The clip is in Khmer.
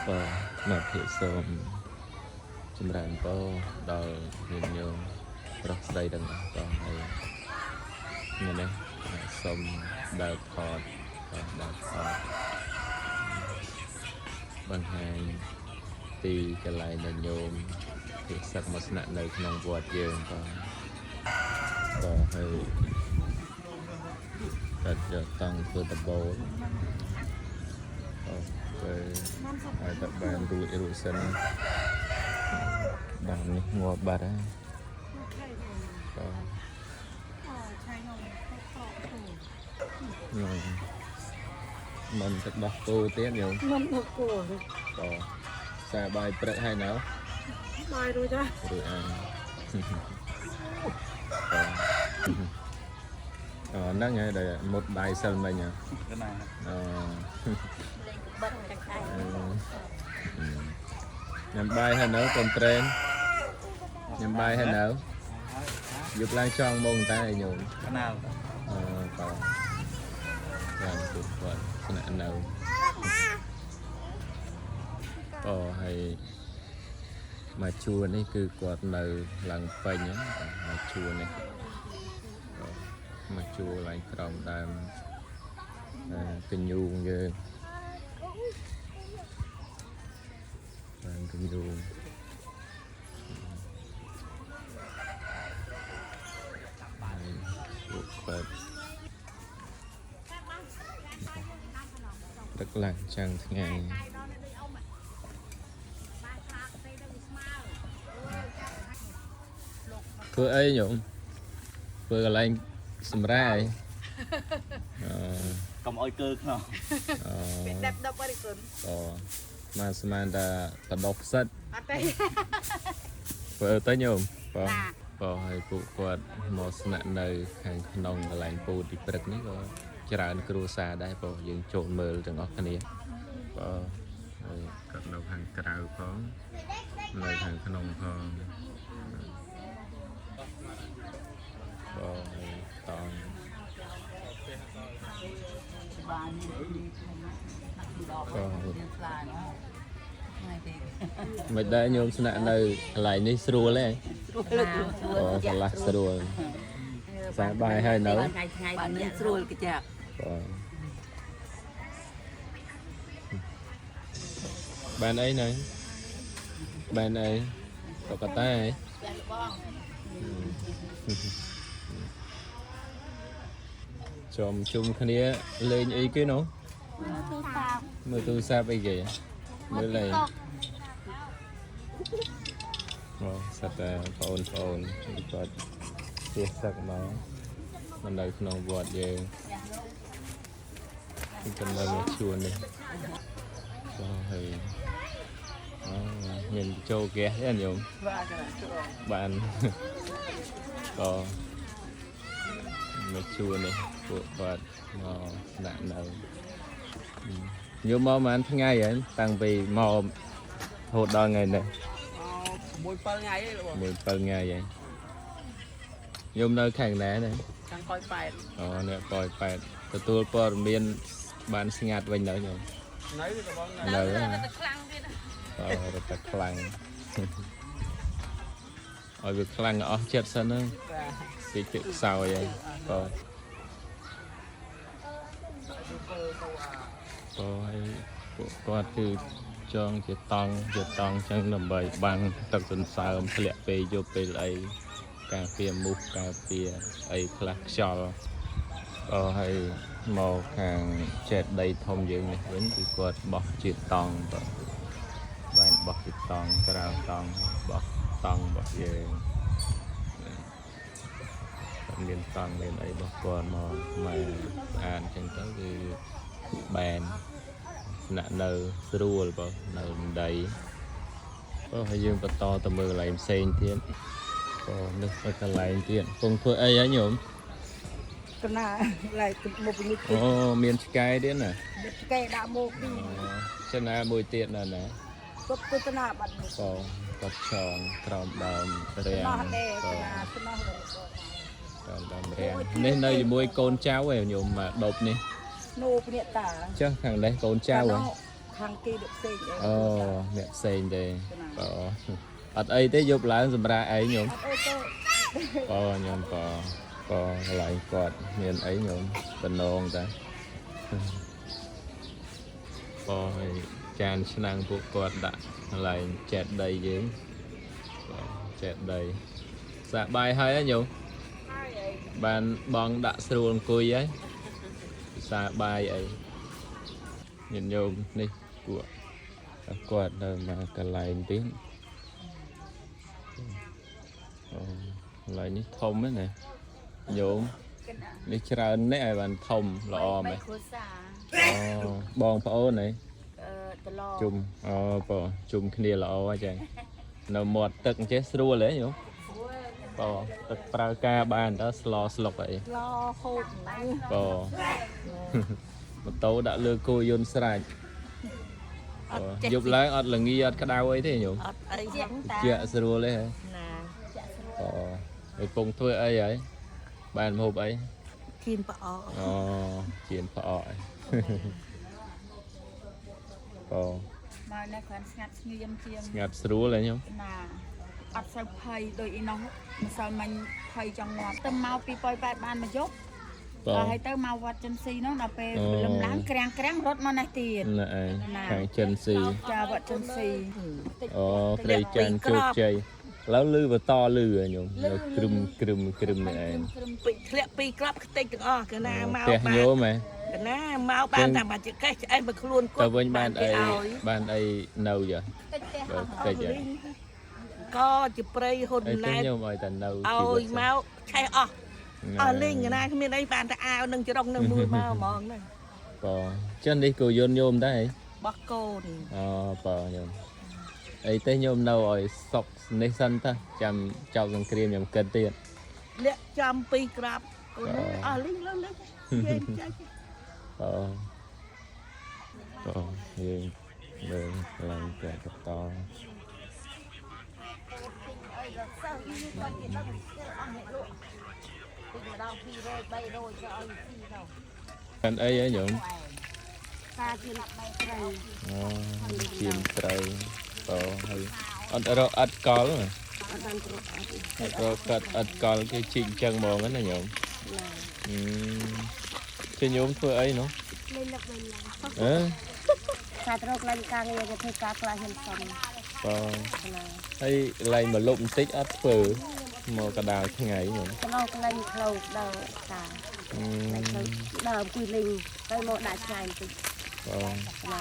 បាទមកភិសូមចម្រើនពរដល់ញាតិញោមប្រុសស្រីទាំងអស់បងហើយថ្ងៃនេះសូមដើរថតបាទដើរថតបង្ហាញទីកន្លែងដែលញោមភិសឹកមកស្នាក់នៅក្នុងវត្តយើងបងបាទហើយកាត់យកតង់ធ្វើដបូលអូទៅ ហើយតែបានរួចរួចសិនដើមនេះងាប់បាត់ហើយបាទហ្នឹងមិនទឹកដោះគោទៀតញោម មិនមកគោ បាទសាបាយព្រឹកហើយនៅ បាយរួចហើយ រួចអញបាទអហ្នឹងហើយដែលមុតដៃសិលមិញហ៎ កណា អ បិទខាងឯង ញ៉ាំបាយហើយនៅកូនត្រេនញ៉ាំបាយហើយនៅយប់ឡើងចង់មកតែញោម កណា អឺបាទបានពុទ្ធគាត់ស្នាក់នៅអូហើយមកជួរនេះគឺគាត់នៅឡើងពេញហ្នឹងបាទមកជួរនេះបាទមកជួរឡើងក្រោមដើមអឺកញូងយើងដើមកញូងហើយពួកគាត់ ទឹកឡើងចាំងថ្ងៃធ្វើអីញោមធ្វើកន្លែងសម្រាយអី កុំអោយកើខ្នោះ អឺ ពេលដេបដប់អីគុណ អមកស្មានតែបដុបផ្សិត អត់ទេ ធ្វើទៅញោមបងបងឲ្យពួកគាត់មកស្នាក់នៅខាងក្នុងកន្លែងពូទីព្រឹកនេះក៏ច្រើនគ្រួសារដែរបងយើងចូលមើលទាំងអស់គ្នាបងហើយគាត់នៅខាងក្រៅផងនៅខាងក្នុងផង បងតង បាន ក៏ ខ្លាណាថ្ងៃទេ មិនដែរញោមស្នាក់នៅកន្លែងនេះស្រួលទេ ស្រួល អូកន្លះស្រួលសាបាយហើយនៅ ថ្ងៃថ្ងៃបាននឹងស្រួលកចាក់ បងបានអីនៅបានអីតុក្កតាអីចំជុំគ្នាលេងអីគេនោះ ទូរស័ព្ទ មើលទូរស័ព្ទអីគេមើលអី មកសត្វតែបងប្អូនគាត់ជាសឹកមកមកនៅក្នុងវត្តយើងគឺចំណុចមកជួននេះចូលហើយអូមានចូលហ្គាសទេញោម បាទកណាចូល បាន ក៏មកជួននេះពួកគាត់មកស្នាក់នៅញោមមកប្រហែលថ្ងៃហើយតាំងពីមករហូតដល់ថ្ងៃនេះ មួយ7ថ្ងៃទេបង មួយ7ថ្ងៃហើយញោមនៅខាងណាណា ខាងកយប៉ែត អូអ្នកប៉ោយប៉ែតទទួលព័ត៌មានបានស្ងាត់វិញនៅញោម នៅទៅបង នៅ នៅតែខ្លាំងទៀត អូរត់តែខ្លាំងឲ្យវាខ្លាំងអស់ចិត្តសិនហ្នឹង បាទ តិចទឹកខ្សោយហើយបងបងឲ្យពួកគាត់គឺចងជាតង់ជាតង់ចឹងដើម្បីបាំងទឹកសន្សើមធ្លាក់ពេលយប់ពេលអីការពារមូសការពារអីខ្លះខ្យល់ ក៏ឲ្យមកខាងចេតដីធំយើងនេះវិញគឺគាត់បោះជាតង់បាទបានបោះជាតង់ក្រៅតង់បោះតង់របស់យើងគាត់មានតង់មានអីរបស់គាត់មកមកស្អាតអញ្ចឹងទៅគឺបែនស្នាក់នៅស្រួលបងនៅដីបងហើយយើងបន្តទៅមើលកន្លែងផ្សេងទៀតបងនេះទៅកន្លែងទៀតកំពុងធ្វើអីហ៎ញោម កណាឡៃមកពីនេះ អូមានឆ្កែទៀតណា ឆ្កែដាក់មកពី ចំណាមួយទៀតណាណា គប់ទៅកណាបាត់មក បងគាត់ឆងក្រោមដើមរាំង ណោះទេ បង កណាស្នោះ ក្រោមដើមរាំងនេះនៅជាមួយកូនចៅឯងញោមមកដប់នេះ នូភ្នាក់តា ចុះខាងនេះកូនចៅហ៎ ខ ខាងគេដូចផ្សេងអី អូអ្នកផ្សេងទេបើអត់អីទេយប់ឡើងសម្រាប់ឯងញោម អត់អីទេ បើញោមបើបើកន្លែងគាត់មានអីញោមតំណងតាបើឲ្យចានឆ្នាំងពួកគាត់ដាក់កន្លែងចែកដីយើងបើចែកដីសាកបាយហើយហ៎ញោម ហើយអី បានបងដាក់ស្រួលអង្គុយហើយពិសាបាយអីញាតិញោមនេះពួកគាត់នៅមកកន្លែងទៀតអូកន្លែងនេះធំហ្នឹងណាញោមនេះច្រើនណាស់ឲ្យបានធំល្អមែន គ្រួសារ អូបងប្អូនហី អឺត្រឡ ជុំអូបងជុំគ្នាល្អអញ្ចឹងនៅមាត់ទឹកអញ្ចេះស្រួលហ៎ញោមបងទឹកប្រើការបានតើស្លស្លុកអី ឡហូបហ្នឹង បើ ម៉ូតូដាក់លើគោយន្តស្រេចបើយប់ឡើងអត់ល្ងាអត់ក្តៅអីទេញោម អត់អីហ្នឹងតា ជាក់ស្រួលទេហ៎ ណា អូហើយពងធ្វើអីហើយបានម្ហូបអី ជៀនផ្អក អូជៀនផ្អក ហីបង មកនៅគ្រាន់ស្ងាត់ស្ងៀមជាង ស្ងាត់ស្រួលហ៎ញោម ណាអត់សូវភ័យដូចអីនោះម្សិលមិញភ័យចង់ងាប់ទៅមកពីប៉ោយប៉ែតបានមកយប់ បង ដល់ហើយទៅមកវត្តចិនស៊ីនោះដល់ពេល អូ លំឡើងក្រាំងក្រាំងរត់មកនេះទៀត ណែឯងខាងចិនស៊ី ចាវត្តចិនស៊ី អូព្រៃចានជោគជ័យឥឡូវលឺបន្តលឺហ៎ញោមនៅក្រឹមក្រឹមក្រឹមនេះឯង ពេចធ្លាក់ពីរក្រាប់ខ្ទេចទាំងអស់កណាមក ផ្ទះ បាន ញោមហ៎ កណាមកបានតែមកចកេះឆ្អេះមកខ្លួនគាត់ ទៅវិញបានអី គេឲ្យ បានអីនៅយ៉ា តិចទេ បើតិចហ៎ ក៏ជាព្រៃហ៊ុន អីទេ ណែត ខ្ញុំឲ្យតែនៅ ឲ្យមកឆេះអស់អស់លេងកណាគ្មានអីបានតែអាវនឹងចរុងនឹងមួយមកហ្មងហ្នឹង បងចឹងនេះក៏យន្តញោមដែរហី បោះកូន អូបងញោមអីទេញោមនៅឲ្យសុកនេះសិនតាចាំចោលសង្គ្រាមខ្ញុំគិតទៀត លាក់ចំពីរក្រាប់កូននេះអស់លេងលើលេងគេចាច់ បងបងយើងមើលកន្លែងកែកតកាន់អីហ៎ញោម ការជាត្រី អូជៀនត្រីបងហើយអត់រកអត់កលហ៎ អត់បានគ្រោះអត់ អត់រកកាត់អត់កលគេជីកអញ្ចឹងហ្មងណាញោមអឺជាញោមធ្វើអីនោះ លេងលឹកវិញឡើង អឺ ការត្រូវក្លាញ់ការងារទៅធ្វើការខ្លះខ្ញុំសុំ បង ណា ហើយកន្លែងមកលុបបន្តិចអត់ធ្វើមកកដាលថ្ងៃញោម ចំណងក្លាញ់ផ្លូវដល់តា អឺ ផ្លូវដល់អង្គុយលេងទៅមកដាក់ឆ្ងាយបន្តិច បង ណា